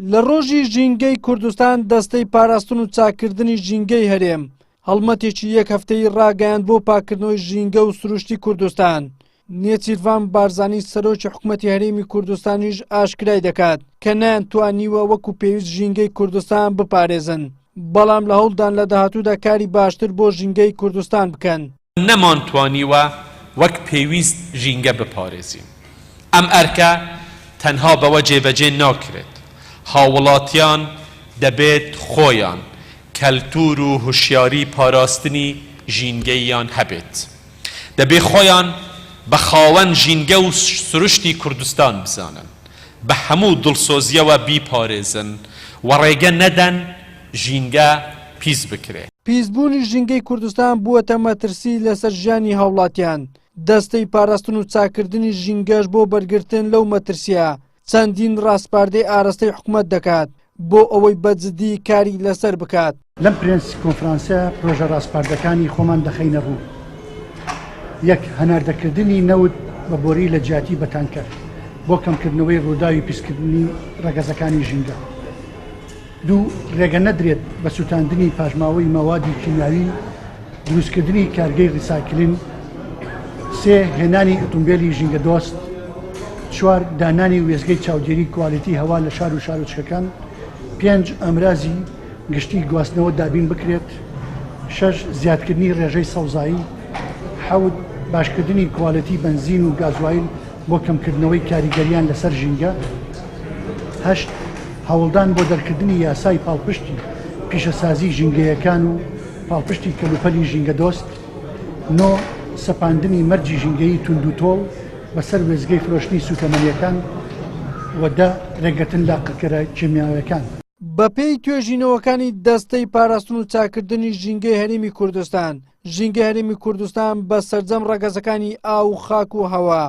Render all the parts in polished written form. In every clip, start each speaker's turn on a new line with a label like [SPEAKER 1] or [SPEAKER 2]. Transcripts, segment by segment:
[SPEAKER 1] لە ڕۆژی ژینگەی کوردستان دەستەی پاراستن و چاککردنی ژینگەی هەرێم هەڵمەتێکی یەک هەفتەیی ڕاگەیاند بۆ پاککردنەوەی ژینگە و سروشتی کوردستان. نێچیرڤان بارزانی سەرۆکی حکومەتی هەرێمی کوردستانیش ئاشکرای دەکات کە نەیانتوانیوە وەکو پێویست ژینگەی کوردستان بپارێزن، بەڵام لە هەوڵدان لە داهاتوودا کاری باشتر بۆ ژینگەی کوردستان بکەن.
[SPEAKER 2] نەمانتوانیوە وەک پێویست ژینگە بپارێزین. ئەم ئەرکە تەنها بەوە جێبەجێ ناکرێت. هاووڵاتیان دەبێت خۆیان کەلتوور و هۆشیاری پاراستنی ژینگەییان هەبێت. دەبێ خۆیان بە خاوەن ژینگە و سروشتی کوردستان بزانن، بە هەموو دڵسۆزییەوە بیپارێزن و ڕێگە نەدەن ژینگە پیس بکرێ.
[SPEAKER 1] پیسبوونی ژینگەی کوردستان بووەتە مەترسی لەسەر ژیانی هاوڵاتیان، دەستەی پاراستن و چاککردنی ژینگەش بۆ بەرگرتن لەو مەترسییە چەندین ڕاسپاردەی ئاراستەی حکومەت دەکات بۆ ئەوەی بە جدی کاری لەسەر بکات.
[SPEAKER 3] لەم پرێس کۆنفرانسە پرۆژە ڕاسپاردەکانی خۆمان دەخەینە ڕوو. یەک، هەناردەکردنی نەوت بە بۆری لە جیاتی بە تانکەر بۆ کەمکردنەوەی ڕووداوی پیسکردنی ڕەگەزەکانی ژینگە. دوو، ڕێگە نەدرێت بە سوتاندنی پاشماوەی مەوادی کیمیاوی، دروستکردنی کارگەی ڕیسایکلین. سێ، هێنانی ئۆتۆمبێلی ژینگەدۆست. چوار، دانانی وێستگەی چاودێری کوالێتی هەوا لە شار و شارۆچکەکان. پێنج، ئامرازی گشتی گواستنەوە دابین بکرێت. شەش، زیادکردنی ڕێژەی سەوزایی. حەوت، باشکردنی کوالێتی بەنزین و گازوایل بۆ کەمکردنەوەی کاریگەرییان لەسەر ژینگە. هەشت، هەوڵدان بۆ دەرکردنی یاسای پاڵپشتی پیشەسازی ژینگەیەکان و پاڵپشتی کەلوپەلی ژینگەدۆست. نۆ، سەپاندنی مەرجی ژینگەیی توندوتۆڵ بەسەر وێستگەی فرۆشتنی سووتەمەنییەکان و دە، رێگرتن لە قڕکەرە کیمیاویەکان.
[SPEAKER 1] بەپێی توێژینەوەکانی دەستەی پاراستن و چاککردنی ژینگەی هەرێمی کوردستان، ژینگەی هەرێمی کوردستان بە سەرجەم ڕەگەزەکانی ئاو و خاک و هەوا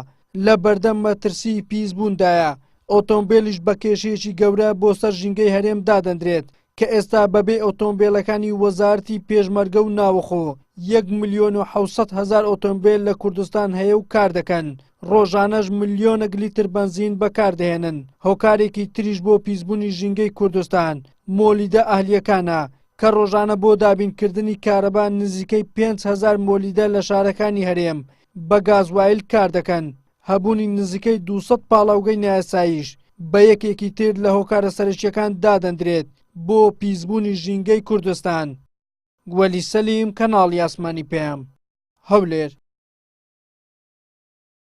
[SPEAKER 1] لە بەردەم مەترسیی پیسبووندایە، ئۆتۆمبێلیش بە کێشەیەکی گەورە بۆ سەر ژینگەی هەرێم دادەندرێت کە ئێستا بەبێ ئۆتۆمبێلەکانی وەزارەتی پێشمەرگە و ناوەخۆ یەک 1,7 ملیۆن ئۆتۆمبێل لە کوردستان هەیە و کار دەکەن، ڕۆژانەش ملیۆنێک لیتر بەنزین بەکاردەهێنن، هۆکارێکی تریش بۆ پیسبوونی ژینگەی کوردستان مۆلیدە ئەهلییەکانە کە ڕۆژانە بۆ دابینکردنی کارەبا نزیکەی 5000 مۆلیدە لە شارەکانی هەرێم بە گازوایل کار دەکەن، هەبوونی نزیکەی 200 پاڵاوگەی نایاساییش بە یەکێکی تر لە هۆکارە سەرەکییەکان دادەندرێت بۆ پیسبوونی ژینگەی کوردستان. وەلی سەلیم، کەناڵی ئاسمانی پەیام، هەولێر.